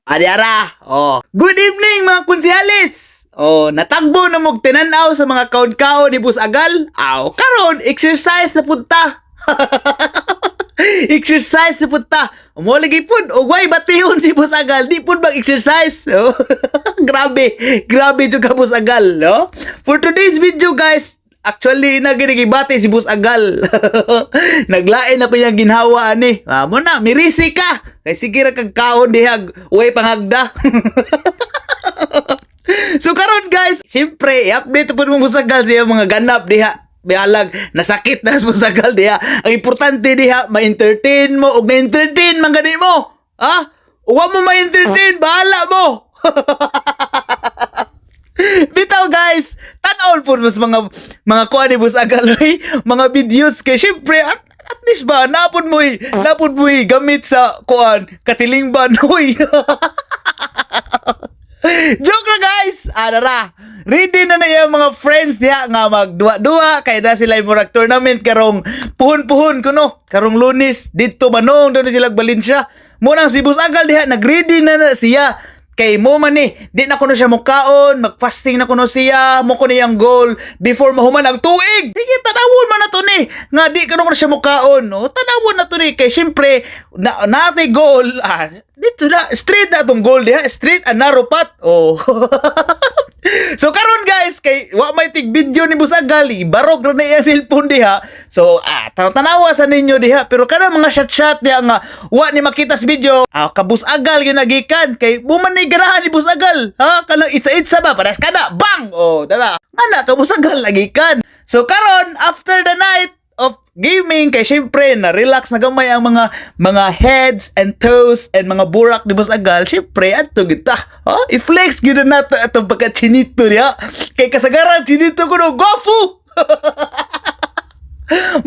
Adiara. Oh. Good evening, mga konsihales. Oh, natagbo na mog tinanaw sa mga kaon-kaon ni Boss Agal. Aw, karon exercise na punta. Exercise na punta. Mo lagi pud og way bation si Boss Agal, di pud mag-exercise. Oh. Grabe, grabe jud ka, Boss Agal, no? For today's video, guys, actually, na ginigibati si Boss Agal. Naglain ako yung ginhawa ani. Ah, mo na, mirisi ka. Kay sige ra kag kaon dihag, way panghagda. So karon, guys, syempre, i-update po mo Boss Agal siya mga ganap diha. Bihalag, nasakit na sa Boss Agal diha. Ang importante diha, ma-entertain mo ug na-entertain man gani mo. Ha? Uwa mo ma-entertain, bahala mo. Bitaw, guys, tan-aw po mas mga kuan ni Boss Agal oy, mga videos kay syempre at least ba napod mo gamit sa kuan katilingban oy. Joke na, guys. Ah, dara. Ready na na yung mga friends diha nga magduwa-duwa kay na sila murag tournament karong puhon-puhon kuno. Karong Lunes didto manong doon sila Valencia. Mo nang si Boss Agal diha nagready na na siya. Kay mo man ni, di na kuno siya mukaon, magfasting na kuno siya, mo kuno iyang goal before mahuman ang tuig. Sige, tanawon man na to ni. Nga di kuno kuno siya mukaon, no? Tanawon na to ni kay syempre na natin goal, ah, dito na straight na atong goal diha, straight and narrow path. Oh. So karon, guys, kay wa may tig video ni Boss Agal, barog ra na iya cellphone diha. So ah, tanawa sa ninyo diha, pero kana mga shot-shot diha nga wa ni makita sa video, ah, ka Boss Agal gyud nagikan kay mo man ni ganahan ni Boss Agal. Ha, kanang itsa-itsa ba pares kana bang. Oh, dara. Ana ka Boss Agal nagikan. So karon after the night of gaming kay syempre na relax na gamay ang mga heads and toes and mga burak ni Boss Agal, syempre adto kita ha, i-flex gyud na nato atong pagka chinito diha kay kasagaran chinito kuno gofu.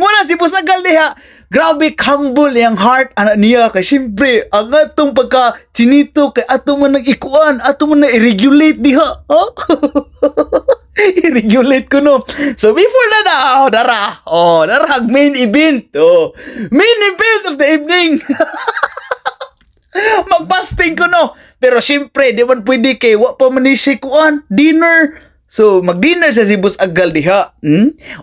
Muna si Boss Agal diha, grabe humble iyang heart ana niya kay syempre ang atong pagka chinito kay ato man nag-ikuan, ato man na i-regulate diha, ha? I-regulate ko no. So before na na, oh, dara. Oh, dara ang main event. Oh, main event of the evening. Mag-fasting ko no. Pero syempre, di man pwede kay wa pa man ni siya kuan, dinner. So, mag-dinner sa si Boss Agal diha.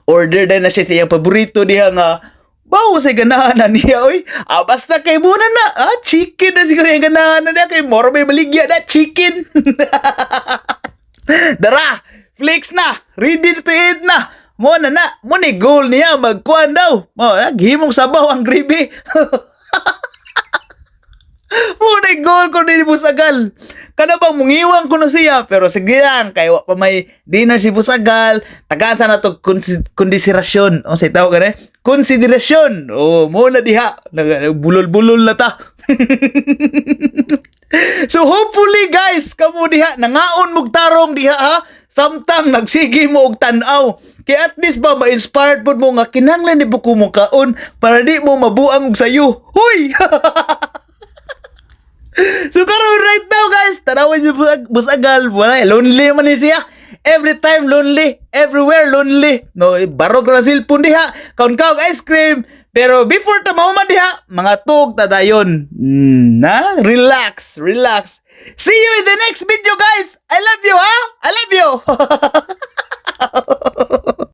Order din na siya sa iyang paborito diha nga bawo sa ganahan na niya, oy. Ah, basta kay muna na. Ah, chicken na siguro yung ganahan na niya. Kay moro may baligya na, chicken. Dara, flex na. Ready to eat na. Mo na na. Mo ni goal niya, magkuan daw. Mo, ah, gihimong sabaw ang gravy. Mo na goal ko ni Boss Agal. Kana bang mungiwang ko na siya, pero sige lang kay wa pa may dinner si Boss Agal. Tagaan sa nato konsiderasyon. O say tawag gani? Konsiderasyon. Oh, mo na diha. Bulol-bulol na ta. So hopefully, guys, kamo diha nangaon mog tarong diha ha, samtang nagsige mo og tan-aw. Kay at least ba ma-inspired pud mo nga kinahanglan di ko mo kaon para di mo mabuang og sayo. Huy! So karon right now, guys, tanawan niyo Boss Agal, wala lonely man ni siya. Every time lonely, everywhere lonely. No, barog na cellphone diha, kaon kaon ice cream. Pero before ta mahuman diha, mga tug ta dayon. Na, relax, relax. See you in the next video, guys. I love you, ha? I love you.